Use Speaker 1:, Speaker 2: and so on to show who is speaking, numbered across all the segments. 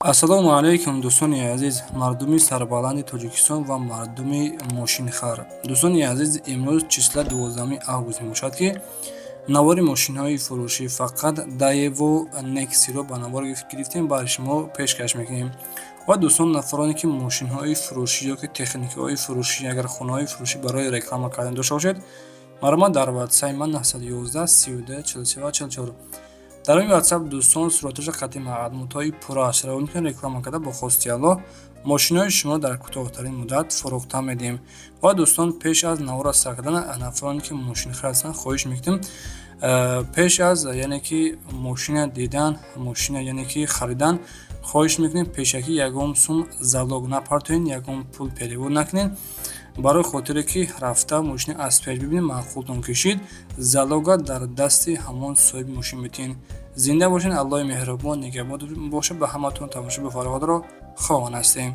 Speaker 1: Ассалому алайкум, дӯстони азиз, мардуми сарбаланди Тоҷикистон ва мардуми мошинхар. Дӯстони азиз, имрӯз числа 12 август мебошад, ки навори мошинҳои фурӯшӣ фақат Даево Нексиро ба навор гирифтем, барои шумо пешкаш мекунем. Ва дӯстон, нафароне ки мошинҳои фурӯшӣ ё ки техникаҳои фурӯшӣ, агар хонаҳои фурӯшӣ барои реклама кардан дошта бошед, марҳамат, дар ватсапи ман 911 32 43 ва 44. Дар ин ватсап, дӯстон, сураташа қатъи маълумотҳои пуррааш равон мекунем. Реклама карда, бо хости Аллоҳ мошинҳои шумо дар кӯтоҳтарин муддат фурӯхта медиҳем. Ва дӯстон, пеш аз навора сар кардан, нафароне ки мошинхар ҳастанд, хоҳиш мекунем, пеш аз яъне ки мошина дидан, мошина яъне ки харидан, хоҳиш мекунем, пешакӣ ягон сум залог напартоед, ягон пул перевод накунед, барои хотире ки рафта мошина аз пеш бибинед, маъқултон кишид, залога дар дасти ҳамон соҳиби мошин метиҳед. Зинда бошед, Аллоҳи меҳрубон нигаҳбон бошад. Ба ҳаматон тамошо ба фароғатро хоҳон ҳастем.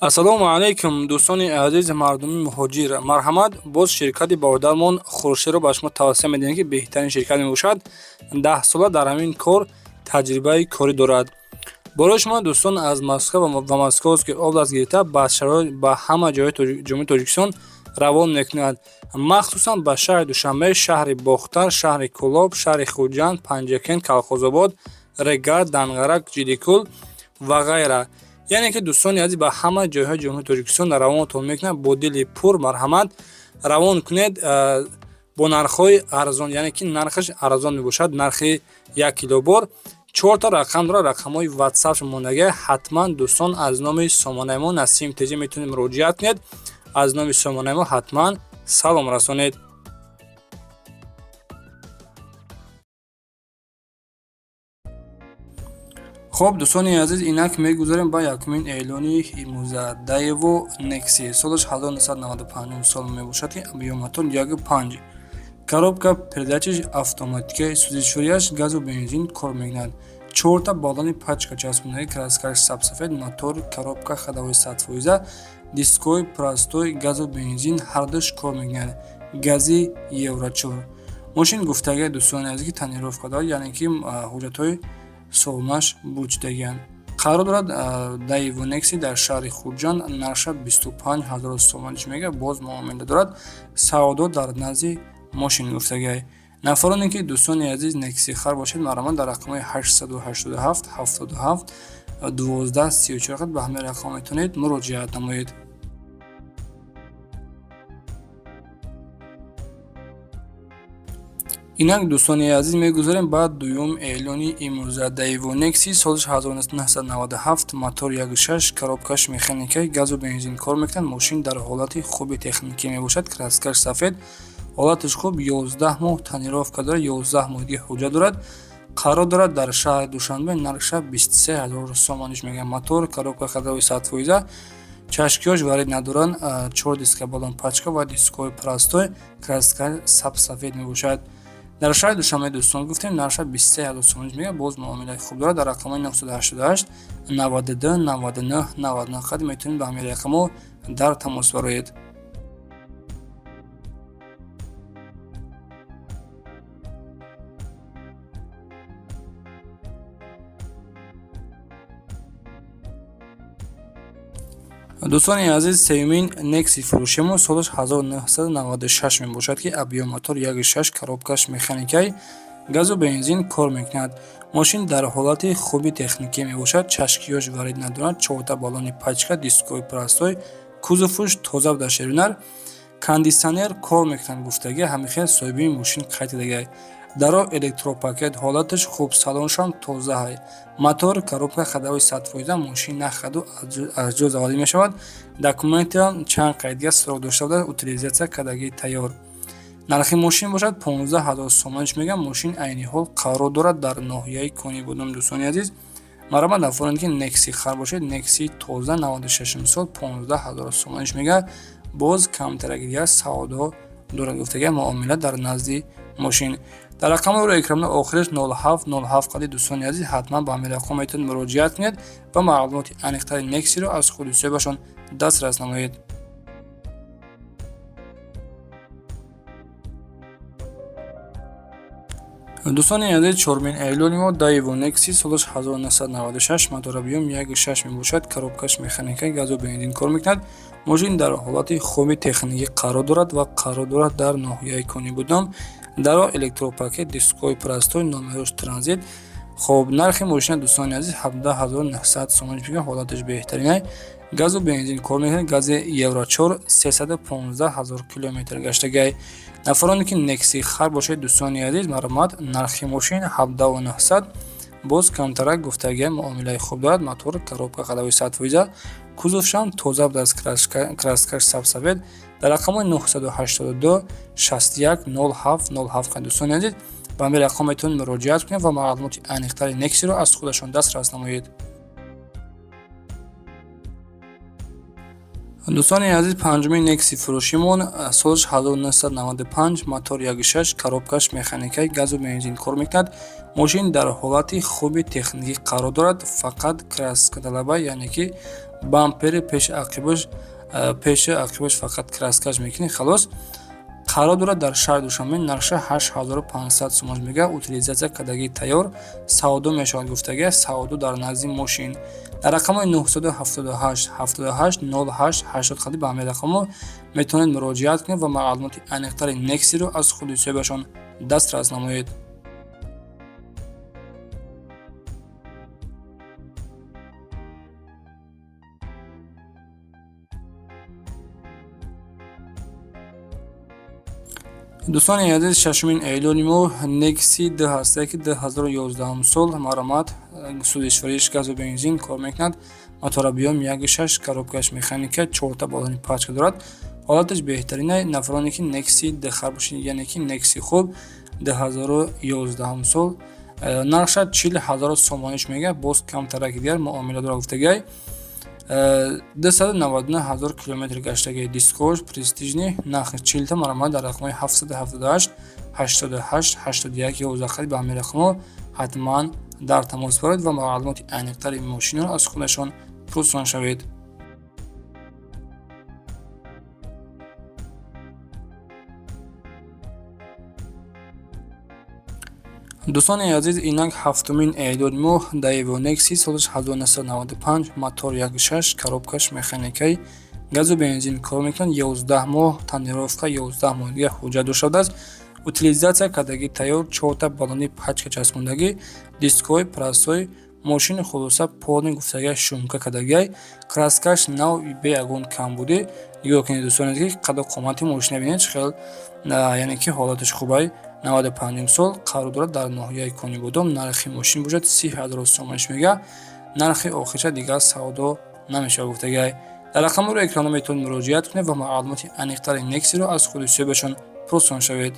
Speaker 1: Ассалому алайкум, дӯстони азиз, мардуми муҳоҷир. Марҳамат, боз ширкати бародармон Хуршедро ба шумо тавсия медиҳем, ки беҳтарин ширкат мебошад, 10 сола дар ҳамин кор таҷрибаи корӣ дорад. Барои шумо, дӯстон, аз Москва ва Московский область гирифта ба ҳама ҷойҳои Ҷумҳурии Тоҷикистон равон мекунад, махсусан ба шаҳри Душанбе, шаҳри Бохтар, шаҳри Кӯлоб, шаҳри Хуҷанд, Панҷакент, Калхозобод, Регар, Данғара, Ҷидикул ва ғайра. Яъне ки, дӯстони азиз, ба ҳама ҷойҳои Ҷумҳурии Тоҷикистон равонатон мекунад. Бо дили пур марҳамат равон кунед бо нархҳои арзон, яъне ки нархаш арзон мебошад. Нархи 1 кило бор чорта рақам дорад, рақамҳои ватсап мондагӣ. Ҳатман, дӯстон, аз номи сомонаи мо Насим Теҷӣ метавонед муроҷиат кунед, аз номи сомонаи мо ҳатман салом расонед. Хуб, дӯстони азиз, инак мегузарем ба якумин эълони имрӯза. Даево Некси, солаш 1995 сол мебошад, ки объём мотор 1,5, коробка передачиш автоматика, сӯзишворияш газу бензин кор мекунад, чорта баллони пачка часпондаги, краскаш сабсафед, мотор, коробка ходовой 100%, дискои простой, газу бензин ҳардуш кор мекунад, гази евро 4. Мошин гуфтаги, дӯстони азиз, ки тонировка дорад, яъне ки ҳуҷҷатҳои солимаш буҷдагианд. Қарор дорад Даево Некси дар шаҳри Хуҷанд, нарша 25 000 сомониш мега, боз муомила дорад, савдо дар назди мошин гуфтагиай. Нафароне ки, дӯстони азиз, Нексихар бошед, марҳамат, дар рақамҳои 887 77 12 34 ба ҳамин рақам метавонед муроҷиат намоед. Инак, дӯстони азиз, мегузарем ба дуюм эълони имрӯза. Даево Некси, соли 1997, мотор 1,6, коробкаш механикаи, газу бензин кор мекунад. Мошин дар ҳолати хуби техникӣ мебошад, краскаш сафед, ҳолаташ хуб, 11 моҳ тонировка дорад, 11 моҳ дига ҳуҷҷат дорад. Қарор дорад дар шаҳри Душанбе, нархша 23 ҳазор сомониш мегӯяд. Мотор, коробка ходовой 100%, чашкиҳош варид надоранд, чор диска, баллон пачка ва дискҳои простой, краска сабсафед мебошад. Дар шаҳри Душанбе, дӯстон, гуфтем, нархша 23 ҳазор сомониш мегӯяд, боз муомилаи хуб дорад. Дар рақамҳои 988 92 99 99 қад метавонед ба ҳамин рақамҳо дар тамос бароед. Дӯстони азиз, сеюмин Некси фурӯшимо солаш 1996 мебошад, ки объём мотор 1,6, коробкаш механикай, газу бензин кор мекунад. Мошин дар ҳолати хуби техникӣ мебошад, чашкиёш варид надорад, чорта баллони пачка, дискои простой, кузовуш тоза буда, шерунар, кондитсионер кор мекунад гуфтагӣ, ҳамин соҳиби мошин қайд кардагиай. Даро электропакет, ҳолаташ хуб, салоншам тозаҳай. Мотор, коробка ходовой 100%, мошин нахаду аз ҷо заводӣ мешавад. Документам чанд қайдга срок дошта буда, утилизация кардагии тайёр. Нархи мошин бошад 15 000 сомониш мегӯям. Мошин айни ҳол қарор дорад дар ноҳияи Конибодом. Дӯстони азиз, марҳамат, нафароне ки Некси хар бошед, Некси тоза 96 сол 15 000 сомониш мегӯяд, боз камтараки дигар савдо дорад гуфтагиам, муомила дар назди мошин. Дар рақамҳои рӯи экрана охираш 07 07 қади, дӯстони азиз, ҳатман ба ҳамин рақам метавонед муроҷиат кунед ва маълумоти аниқтари Нексиро аз худи соҳибашон дастрас намоед. Дӯстони азиз, чорумин эълони мо Daewoo Nexi, солаш 1996, мотор объём 1.6 мебошад, коробкаш механика, газу бензин кор мекунад. Мошин дар ҳолати хуби техникӣ қарор дорад ва қарор дорад дар ноҳияи Конибодом. Даро электропакет, дискҳои простой, номерош транзит. Хоб, нархи мошина, дӯстони азиз, 17 900 сомонӣ мегӯяд, ҳолаташ беҳтаринай. Газу бензин кор мекунад, гази Евро 4, 315 ҳазор километр гаштагай. Нафароне ки Некси хар бошед, дӯстони азиз, марҳамат, нархи мошин 17 900, боз камтарак гуфтагиам, муомилаи хуб дорад. Мотор, коробка ходовой 100%, кузовшам тоза будааст, краскаш сабсафед. Дар рақамҳои 982 61 07 07, дӯстони азиз, ба ҳамин рақам метавонед муроҷиат кунед ва маълумоти аниқтари Нексиро аз худашон дастрас намоед. Дӯстони азиз, панҷумин Некси фурӯшимон, солаш 1995, мотор 1.6, коробкаш механика, газу бензин кор мекунад. Мошин дар ҳолати хуби техникӣ қарор дорад, фақат краскаталаба, яъне ки бампери пеши ақибаш фақат краскаш мекунӣ, халос. Қарор дорад дар шаҳри Душанбе, нархша 8500 сомон мега, утилизация кардагии тайёр, савдо мешавад гуфтагия, савдо дар назди мошин. Дар рақамҳои 978 78 08 80 қадӣ ба ҳамин рақамҳо метавонед муроҷиат кунед ва маълумоти аниқтари Нексиро аз худи соҳибашон дастрас намоед. Дӯстони азиз, шашумин эълони мо Некси д ҳастае, ки 2011 сол, марҳамат, сӯзишвориш газу бензин кор мекунад, мотор объём 1.6, коробкаш механика, чорта балони пачка дорад, ҳолаташ беҳтарина. Нафароне ки Некси д хар бошед, яъне ки Некси хуб 2011 сол, нархша 40 000 сомониш мега, боз камтараки дигар муомила дорад гуфтагиай. 299 ҳазор километр гаштагии, дискош престижный, нархи чилта. Марҳамат, дар рақамҳои 778 88 81 11 қадӣ ба ҳамин рақамҳо ҳатман дар тамос бароед ва маълумоти аниқтари мошинро аз худашон пурсон шавед. Дӯстони азиз, инак ҳафтумин эълони мо Daewoo Nexi, солаш 1995, мотор 1.6, коробкаш механикаи, газу бензин кор мекунад, 11 моҳ тонировка, 11 моҳ дигар ҳуҷҷат доштааст, утилизация кардагӣ тайёр, чорта балони пачка часпондагӣ, дискҳои простой, мошини хулоса полный гуфтагиа, шумка кардагиай, краскаш нав, бе ягон камбудӣ. Нигоҳ кунед, дӯстони азиз, ки қаду қомати мошина бинед, чӣ хел, яъне ки ҳолаташ хубай. 95 сол, қарор дорад дар ноҳияи Конибодом. Нархи мошин бошад 30 000 сомониш мега, нархи охирша, дигар савдо намешавад гуфтагиай. Дар рақамҳоро экрано метавонед муроҷиат кунед ва маълумоти аниқтари Нексиро аз худи соҳибашон пурсон шавед.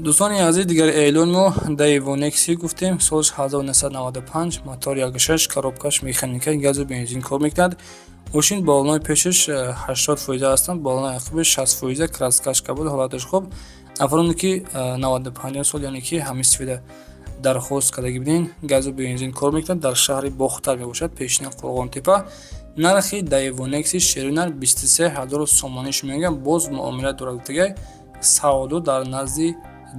Speaker 1: Дӯстони азиз, дигар эълони мо Daewoo Nexi гуфтем, солаш 1995, мотор 1.6, коробкаш механика, газу бензин кор мекунад. Мошин балонои пешаш 80% ҳастанд, балонои ақибаш 60%, краскаш кабуд, ҳолаташ хуб. Нафароне ки 95 сол, яъне ки ҳамин сифида дархост кардагӣ будем, газу бензин кор мекунад, дар шаҳри Бохтар мебошад, пешина Қурғонтепа. Нархи Daewoo Nexi шеринар 23 000 сомониш мегӯям, боз муомила дорад гуфтагай, савдо дар назди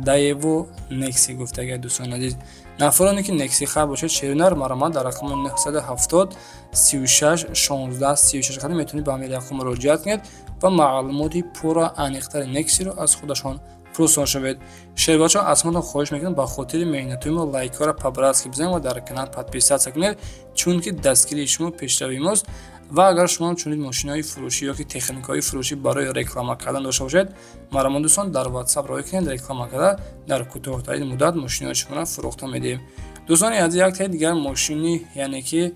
Speaker 1: Daewoo Nexi гуфтагай. Дӯстони азиз, нафароне ки Nexi хар бошед, шеринар, марҳамат, дар рақами 970 36 16 36 қадим метавонед ба ҳамин рақам муроҷиат кунед ва маълумоти пурра аниқтари Нексиро аз худашон пурсон шавед. Шербачаҳо, аз шумотон хоҳиш мекунам, ба хотири меҳнатҳои мо лайкҳоро по-братски бизанед ва дар канал подписаться кунед, чунки дастгирии шумо пешравии мост. Ва агар шумо чунин мошинаҳои фурӯшӣ ёки техникаҳои фурӯшӣ барои реклама кардан дошта бошед, марҳамат, дӯстон, дар WhatsApp роҳӣ кунед, реклама карда дар кӯтоҳтарин муддат мошинаҳои шуморо фурӯхта медиҳем. Дӯстони азиз, яктаи дигар мошини, яъне ки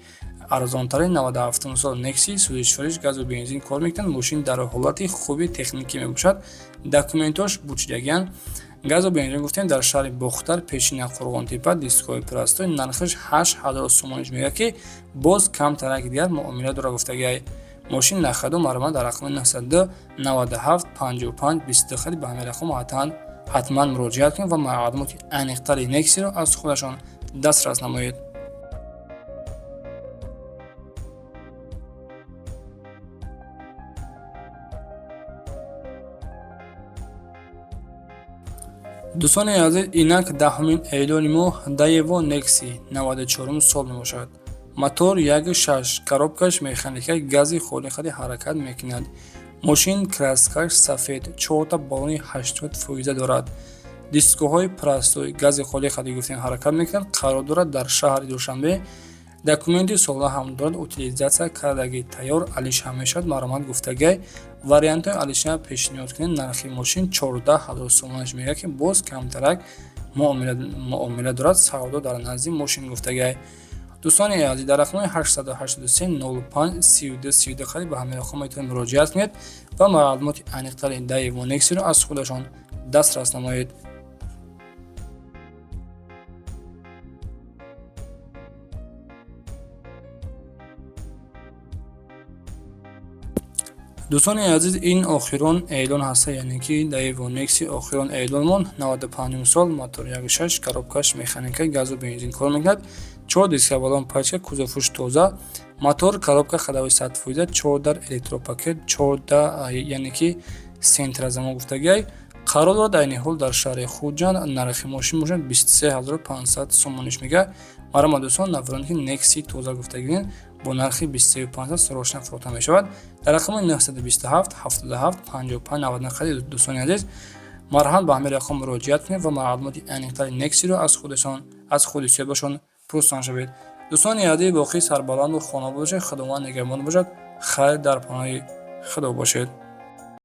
Speaker 1: арзонтарин, 97 сол Некси, сӯзишвориш газу бензин кор мекунад. Мошин дар ҳолати хуби техникӣ мебошад, документош бучидагианд, газу бензин гуфтем, дар шаҳри Бохтар, пешина Қурғонтепа, дискҳои простой, нархаш 8000 сомониш мегӯяд, ки боз камтараки дигар муомила дорад гуфтагиай. Мошин нахаду, марҳамат, дар рақами 902 97 55 22 хари ба ҳамин рақам ҳатман муроҷиат кунед ва маълумоти аниқтари Нексиро аз худашон дастрас намоед. Дӯстони азиз, инак даҳумин эълони мо Daewoo Nexia, 94 сол мебошад. Мотор 1.6, коробкаш механика, гази холӣ хади ҳаракат мекунад. Мошин краскаш сафед, чорта баллони 80% дорад. Дискоҳои простой, гази холӣ хади гуфтем ҳаракат мекунад, қарор дорад дар шаҳри Душанбе. Документи сола ҳам дорад, утилизация кардагӣ, тайёр алиш ҳам мешавад. Марҳамат гуфтагай, вариантҳои алишина пешниҳод кунед. Нархи мошин 14 000 сомонаш мегӯяд, ки боз камтарак муомила дорад, савдо дар назди мошин гуфтагай. Дӯстони азиз, дар рақамҳои 883 05 32 32 қариб ба ҳамин рақам метавонед муроҷиат кунед ва маълумоти аниқтари Daewoo Nexia-ро аз худашон дастрас намоед. Дӯстони азиз, ин охирон эълон ҳаста, яъне ки Daewoo Nexia охирон эълонмон, 95 сол, мотор 1.6, коробкаш механика, газу бензин кор мекунад, чор диска баллон пачка, кузовуш тоза, мотор, коробка ходовой 100%, чордар электропакет, чорда, яъне ки центрозамок гуфтагиай. Қарор дорад айни ҳол дар шаҳри Хуҷанд. Нархи мошин бошад 23 500 сомониш мега. Марҳамат, дӯстон, нафароне ки Nexia тоза гуфтагиен, бо нархи 23 500 срочно фурӯхта мешавад. Дар рақами 927 77 55 99 хади, дӯстони азиз, марҳамат, ба ҳамин рақам муроҷиат кунед ва маълумоти аниқтари Nexia-ро аз худашон, аз худи соҳибашон пурсон шавед. Дӯстони азиз, боқӣ сарбаланду хона бошед, Худованд нигаҳбон бошад. Хайр, дар паноҳи Худо бошед.